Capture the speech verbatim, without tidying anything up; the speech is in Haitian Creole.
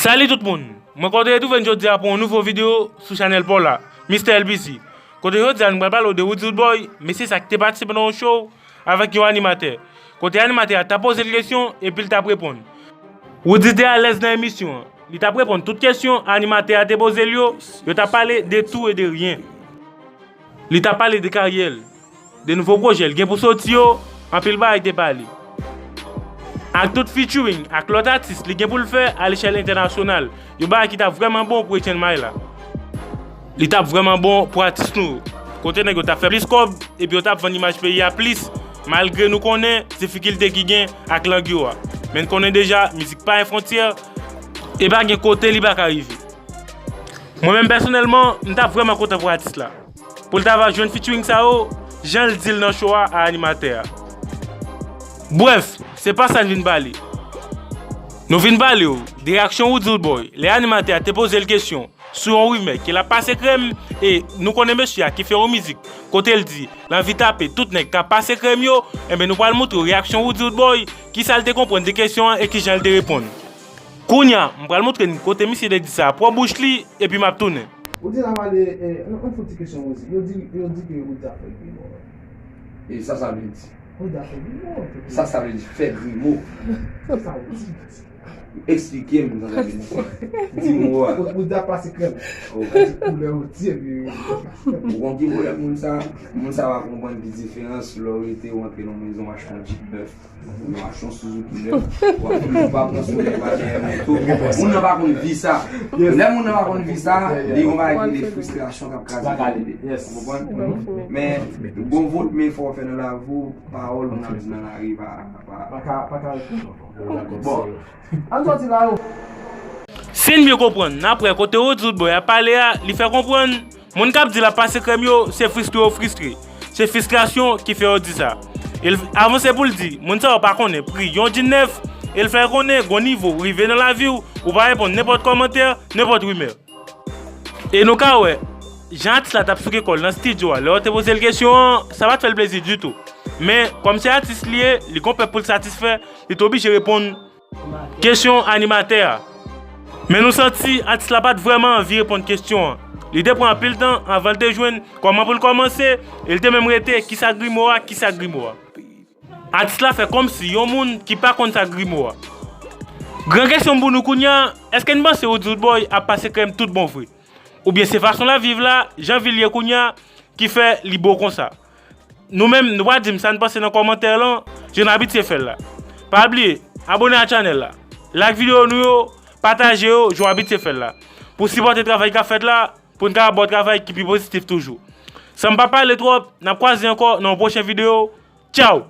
Salut tout moun! Mwen kontan retwouve n jodi a pou yon nouvo videyo sou chanèl pa w la, Mister L B C. Kote jodi a nou pral pale w de Roody Roodboy, mesye sa ki te patisipe nan yon show avèk yon animatè. Kote animatè a t ap poze l kesyon epi l t ap reponn. Roody te alèz nan emisyon an. Li t ap reponn tout kesyon animatè a te poze l yo, yo t ap pale de tout e de ryen. Li t ap pale de karyè l, de nouvo pwojè l gen pou soti yo, anpil bagay te pale. Ak tout featuring ak lòt atis li gen pou l fè alechèl entènasyonal, yon bagay ki t ap vrèman bon pou Etienne Maille la. Li t ap vrèman bon pou atis nou yo, kote nèg yo t ap fè plis kòb epi yo t ap vann imaj peyi a plis, malgre nou konnen difikilte ki gen ak lang yo a. Men n konnen deja, mizik pa yon fwontyè, e pa gen kote li pa ka rive. Mwen menm pèsonèlman, m t ap vrèman kontan pou atis la, pou l ta va jwenn featuring sa yo, jan l di l nan show a a animatè a. Brèf, se pa sa n vin pale. Nou vin pale w de reyaksyon Roody Roodboy lè animatè a te poze l kesyon sou yon rimè ke l ap pase krèm, e nou konnen mesye a ki fè yon mizik kote l di l anvi tape tout nèg k ap pase krèm yo, enben nou pral montre w reyaksyon Roody Roodboy, kisa l te konprann de kesyon an e kijan l te reponn. Kounye a, m pral montre n kote misye te di sa pwòp bouch li, epi m ap tounen. Ou di la pale, eh, nou, nou fè ti kesyon Roody. Yo di, yo di ke Roody ap fè grimo. E sa sa vle di? Roody ap fè grimo. Sa sa vle di fè grimo? Sa sa vle di? Eksplike m sa sa vle di. Di mo a. Roody ap pase krèm. Oh. Sa di koulè Roody epi Roody ap pase krèm. Ou konn ki pwoblèm moun sa? Moun sa pa konprann ki diferans lè w rete ou antre nan mezon w achte yon Jeep nèf. Yon machin Suzuki nèf, w ap toujou pa pran solèy pa dèyè moto. Moun nan pa konn vi sa. Lè moun nan pa konn vi sa, li yon bagay ki rele fristrasyon k ap kraze tèt li. Ou konprann? Men, bon vot, men fò w fè nan lavi w, pawòl moun ap di nan lari pa, pa, pa ka, pa ka ret konsa ankò. Bon, ann sòti la yo. Si n byen konprann, n ap wè kote Roody Roodboy ap pale a, li fè konprann, moun k ap di l ap pase krèm yo, se fristre yo fristre. Se fristrasyon ki fè yo di sa. E l avanse pou l di, moun sa yo pa konnen pri yon Jeep nèf, e l fè konnen gon nivo ou rive nan lavi w, ou pa reponn nenpòt kòmantè, nenpòt rimè. E nou ka wè, jan atis la t ap souke kò l nan estidyo a lè yo te poze l kesyon an, sa pa t fè l plezi ditou. Men, kòm se atis li ye, li gon pèp pou l satisfè, li te oblije reponn kesyon animatè a. Men nou santi atis la pa t vrèman anvi reponn kesyon an. Li te pran anpil tan anvan l te jwenn kòman pou l kòmanse, e l te menm rete, kisa grimo a, kisa grimo a. Atis la fè kòmsi yon moun ki pa konn sa grimo a. Gran kesyon m pou nou kounye a, èske n panse Roody Roodboy ap pase krèm tout bon vre? Oubyen se fason l ap viv la, jan vi l ye kounye a, ki fè li bo konsa? Nou menm, nou pral di m sa n panse nan kòmantè lan, jan n abitye fè l la. Pa bliye, abòne a chanèl la, like videyo nou yo, pataje yo, jan w abitye fè l la, pou sipòte travay k ap fèt la, pou n ka ba w travay ki pi pozitif toujou. San m pa pale twòp, n ap kwaze ankò nan yon pwochen videyo. Tchaw!